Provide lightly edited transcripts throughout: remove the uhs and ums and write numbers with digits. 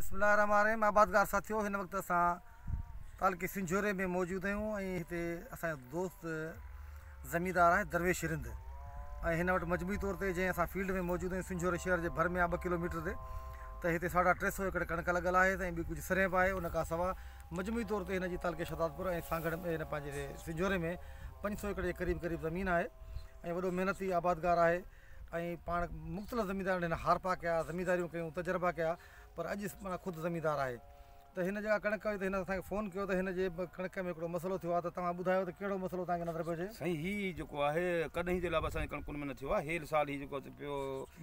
بسم الله الرحمن الرحيم آبادگار ساٿيو هن وقت اسان تعلقي سنجهوري ۾ موجود آهيون ۽ هتي اسان جو دوست زميندار آهي درويش رند ۽ هن وٽ مجموعي طور تي جنهن اسان فيلڊ ۾ موجود آهيون سنجهوري شهر جي ڀر ۾ آهي ٻه ڪلوميٽر تي ته هتي ساڍا ٽي سو ايڪڙ ڪڻڪ لڳل آهي ۽ ٻي ڪجهه سرهين به آهي ان کان سوا مجموعي طور تي هن جي تعلقي شهدادپور ۽ سانگهڙ ۾ هن پنهنجي سنجهوري ۾ پنج سو ايڪڙ جي قريب قريب زمين آهي ۽ وڏو محنتي آبادگار آهي ۽ پاڻ مختلف زميندارن هن هارپا ڪيا زمينداريون ڪيون تجربا ڪيا پر اڄ معنيٰ خود زميندار آهي ته هن جيڪا ڪڻڪ هئي ته هن اسان کي فون ڪيو ته هن جي ڪڻڪ ۾ هڪڙو مسئلو ٿيو آهي ته توهان ٻڌايو ته ڪهڙو مسئلو توهان کي نظر پيو اچي. سائين هي جيڪو آهي ڪڏهن جي لاء به اسان جي ڪڻڪن ۾ نه ٿيو آهي هيل سال هي جيڪو پيو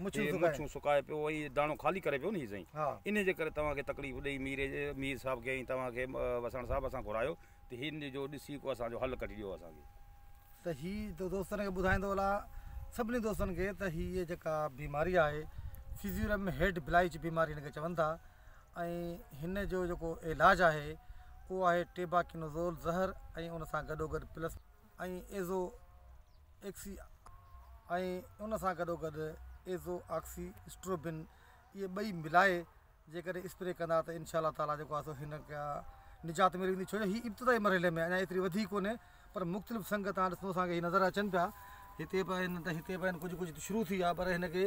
مڇون سڪائي پيو ۽ داڻو خالي ڪري پيو نه هي سائين انهي جي ڪري توهان کي تڪليف ڏئي مير مير صاحب کي ۽ توهان کي وساڻ صاحب اسان گهرايو ته هن جو ڏسي ڪو اسان جو حل ڪڍي ڏيو اسان کي. ته هي ته دوستن کي ٻڌائيندو هلان سڀني دوستن کي ته هي جيڪا بيماري آهي فيزيورم هيڊ بلائچ بيماري هن کي چون ٿا ۽ هن جو جيڪو علاج آهي اهو آهي ٽيباڪينوزول زهر ۽ ان سان گڏو گڏ پلس ۽ ايزو ايڪسي ۽ ان سان گڏو گڏ ايزو آڪسي اسٽروبن اهي ٻئي ملائي جيڪڏهن اسپري ڪندا ته انشاء الله تعاليٰ جيڪو آهي سو هن کان نجات ملي ويندي ڇو جو هي ابتدائي مرحلي ۾ اڃا ايتري وڌي ڪونهي پر مختلف سنگ تان ڏسندو اسان کي هي نظر اچن پيا هتي به آهن ته هتي به آهن ڪجهه ڪجهه شروع ٿي ويا پر هن کي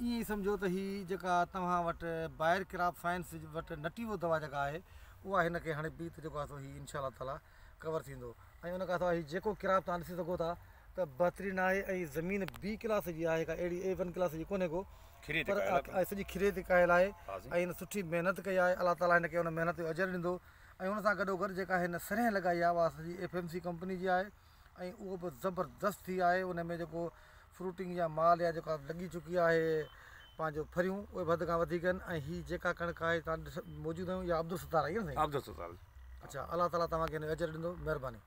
ائين ئي سمجهو ته هي جيڪا توهان وٽ بائر ڪراپ سائنس وٽ نٽيوو دوا جيڪا آهي اها هن کي هڻبي ته جيڪو آهي سو هي انشاء الله تعاليٰ ڪور ٿيندو ۽ ان کان سواء هي جيڪو ڪراپ توهان ڏسي سگهو ٿا ته بهترين آهي ۽ زمين بي ڪلاس جي آهي ڪا اهڙي اي ون ڪلاس جي ڪونهي ڪو پر سڄي کري تي ڪاهيل آهي ۽ هن سٺي محنت ڪئي آهي الله تعالي هن کي ان محنت جو اجر ڏيندو ۽ ان سان گڏو گڏ جيڪا هن سرهين لڳائي آهي اها سڄي ايف ايم سي ڪمپني جي آهي ۽ اهو به زبردست ٿي آهي ان ۾ جيڪو فروٽنگ يا مال يا جيڪا لڳي چڪي آهي پنهنجو ڦريون اهي به حد کان وڌيڪ آهن ۽ هي جيڪا ڪڻڪ آهي تان موجود آهيون اها عبدالستار آهي نه سائين عبدالستار اچھا الله تعالي توهان کي هن جو اجر ڏيندو مهرباني.